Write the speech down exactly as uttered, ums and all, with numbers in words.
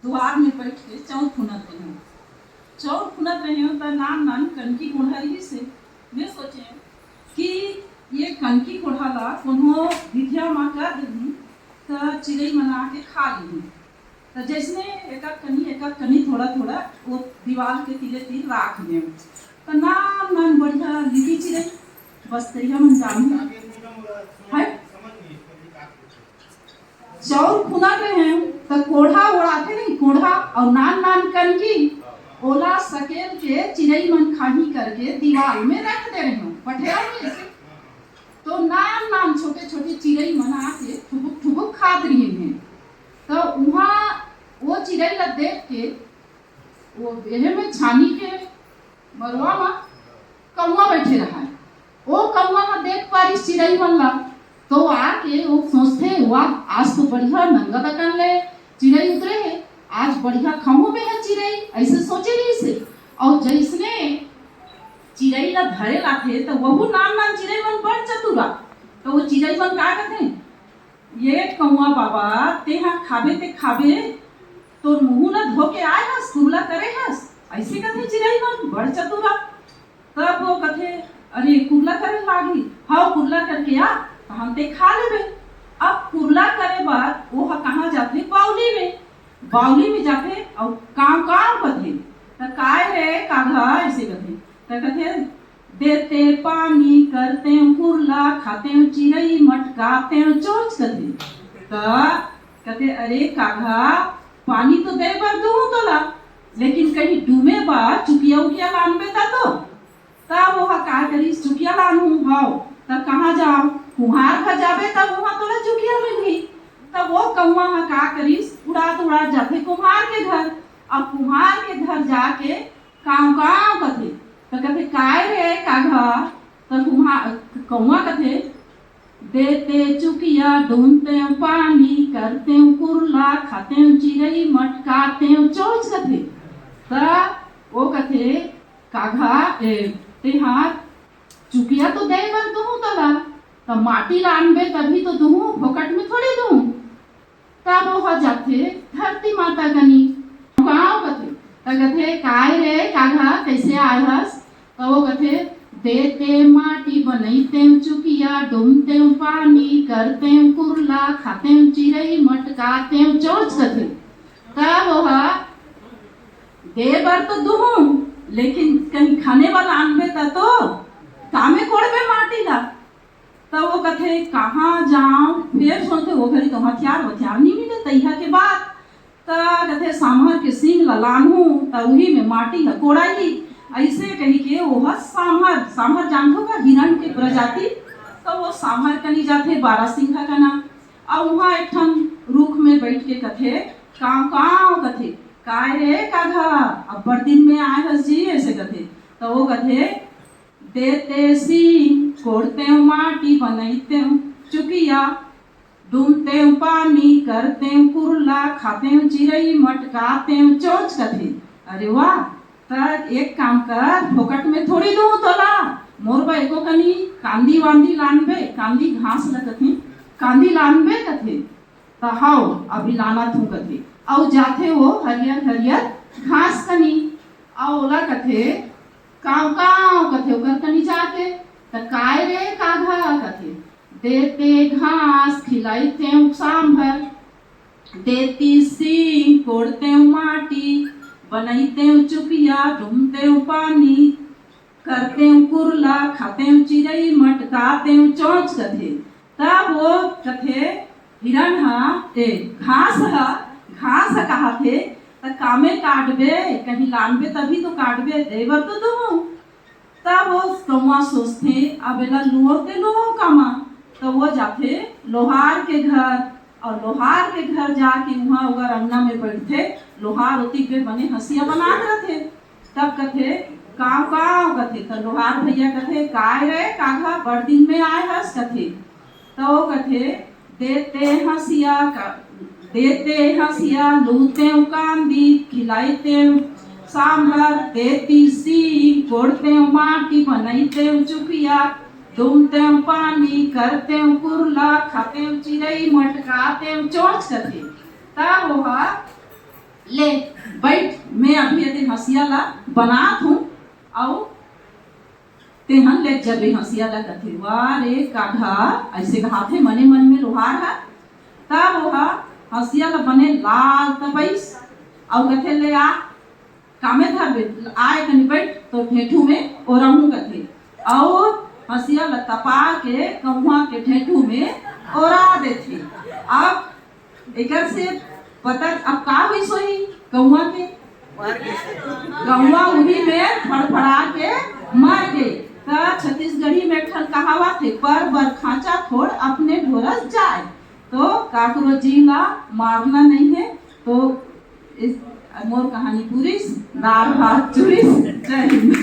दुआर में बैठ के चौर फुनत रहेंव। चौर फुनत रहेंव त नान नान कनकी कोढ़ा रहिस हे। मैं सोचेंव कि ये कनकी कोढ़ा ला कोनो भितिया मा कर देहूं त चिरई मन आके खा लिही। त जइसने एक एक कनी, एक एक कनी थोड़ा थोड़ा वो दीवाल के तीरे तीर राख देंव। त नान नान बढ़िया लिही चिरई, बस तरिया मन जानही। है? चौर फुनत रहेंव, त कोढ़ा ओढ़ाथे नहीं, कोढ़ा अउ नान नान कनकी, ओला सकेल के चिरई मन खाही करके दीवाल में रख दे रहेंव, पठेरा में से। तो नान नान छोटे छोटे चिरई मन आके ठुबुक ठुबुक खात रहिन हे। त उहाँ वो चिरई ला देख के वो एहे में छानी के मरवा मा कौआ बैठे रहा है। ओ कौआ हा देख पारिस चिरई मन ला, तो आके वो सोचथे, "वाह, आज तो बढ़िया नंगत अकन ले चिरई उतरे हे, आज बढ़िया खाहूं में है चिरई," ऐसे सोचे रहिस हे। अउ जैसने चिरई ला धरे लाथे, तो वहू नान नान चिरई मन बड़ चतुरा। तो वो चिरई मन का कथे, "ये कौआ बाबा, तेहा खाबे ते खाबे, तोर मुंह ला धो के आए हस, कुरला करे हस," ऐसे कथे चिरई मन, बड़ चतुरा। तब वो कथे, "अरे, कुरला करे लागही, हव, कुरला करके आ, त हम ते खा लेबे।" अब कुरला करे बर वो ह कहाँ जाथे? बावली में। बावली में जाथे अउ कांव कांव कथे। त "काय रे काघा?" ऐसे कथे। त कथे, "देते पानी, करतेंव कुरला, खातेंव चिरई, मटकातेंव चोंच," कथे। त कथे, "अरे काघा, पानी तो दे बर दूहूं तोला, लेकिन कहीं डूमे बर चुकिया उकिया लानबे ता तो।" तब वो ह का करिस, "चुकिया लानहूं।" "हव, तब कहाँ जाव?" "कुम्हार घर जाबे, तब उहाँ तोला चुकिया मिलही।" तब वो कौआ ह का करिस, उड़ात उड़ात जाथे कुम्हार के घर। अब कुम्हार के घर जाके कांव कांव कथे, त कथे, "काय रे काघा?" त कुम्हार, कौआ कथे, "देते चुकिया, डूमतेंव पानी, करतेंव कुरला, खातेंव चिरई, मटकातेंव चोंच," कथे। त वो कथे, "काघा, ए, तेहार चुकिया तो दे बर दूहूं तोला, त माटी लानबे तभी तो दूहूं, फोकट में थोड़ी दूहूं।" तब वो ह जाथे धरती माता कनी, कांव कथे, त कथे, "काय रे काघा, कैसे आय हस?" त वो कथे, "देते माटी, बनैतेंव चुकिया, डूमतेंव पानी, करतेंव कुरला, खातेंव चिरई, मटकातेंव चोंच," कथे। तब वो ह दे बर तो दूहूं, लेकिन कहीं खाने वाला आनबे त तो कामे कोड़बे माटी ला। त वो कथे, "कहाँ जांव?" फेर सोचथे, वो घरी तो हथियार वथियार नहीं मिले, तइहा के बात। त कथे, "सांभर के सींग ला लानहूं, त उही में माटी ह कोड़ाही।" ऐसे कही के वो ह सांभर, सांभर जानथो का, हिरण के प्रजाति, त वो सांभर कनी जाथे, बारह सिंघा कना। अउ उहाँ एक ठन रुख में बैठ के कथे, कांव कांव कथे, "काय रे काघा, अब्बड़ दिन में आए हस जी?" ऐसे कथे। त वो कथे, "देते सींग, कोड़तेंव माटी, बनैतेंव चुकिया, डूमतेंव पानी, करतेंव कुरला, खातेंव चिरई, मटकातेंव चोंच," कथे। "अरे वाह, त एक काम कर, फोकट में थोड़ी दूं तोला, मोर बर एको कनी कांदी वांदी लानबे, कांदी घास ल कथे, कांदी लानबे," कथे। "त हव, अभी लानत हूं," कथे। अउ जाथे वो हरियर हरियर घास कनी, अउ ओला कथे, "कांव कांव," कथे ओकर कनी जाके। त "काय रे काघा?" कथे, "देते घास, खिलाइतेंव सांभर, देती सींग, कोड़तेंव माटी, बनैतेंव चुकिया, डूमतेंव पानी, करतेंव कुरला, खातेंव चिरई, मटकातेंव चोंच," कथे। तब वो कथे, हिरण ह, ए, घास ह, घास ह कहाथे, "त कामे काटबे, कहीं लानबे तभी तो काटबे, दे बर तो दूहूं।" तब वो कौआ सोचथे, "अब एला लुओ ते लुओ कामा।" त वो जाथे लोहार के घर, अउ लोहार के घर जाके उहाँ ओकर अंगना में बैठथे। लोहार ओतिक बेर बने हंसिया बनात रथे। तब कथे, "कांव कांव," कथे। त लोहार भैया कथे, "काय रे काघा, बड़ दिन में आए हस?" कथे। त वो कथे, "देते हंसिया का, देते हंसिया, लूतेंव कांदी, खिलाइतेंव सांभर, देती सींग, कोड़तेंव माटी, बनैतेंव चुकिया, डूमतेंव पानी, करतेंव कुरला, खातेंव चिरई, मटकातेंव चोंच," कथे। तब वो ह ले, बइठ, मैं अभी एदे हँसिया ला बनात हूँ, अउ तेहन ले जबे हँसिया ला कथे। "वाह रे काढ़ा," अइसे कहाथे मने मन में लोहार ह। तब ओह हँसिया ला बने लाल तपइस, अउ कथे, "ले आ, कामे धरबे, आय कनी बइठ, तो ढेठू में ओरहूँ," कथे। अउ हँसिया ला तपा के कौआ के ढेठू में ओरा देथे। अब एकर से पता अब का होइस होही कौआ के? कौआ उही में फड़फड़ा के मर गे। त छत्तीसगढ़ी में एक ठन कहावत हे, "पर बर खांचा खोड़, अपने ढोरस जाय।" तो काकरो जीव ला मारना नहीं है। तो इस मोर कहानी पूरिस, दार भात चुरिस। जय हिंद।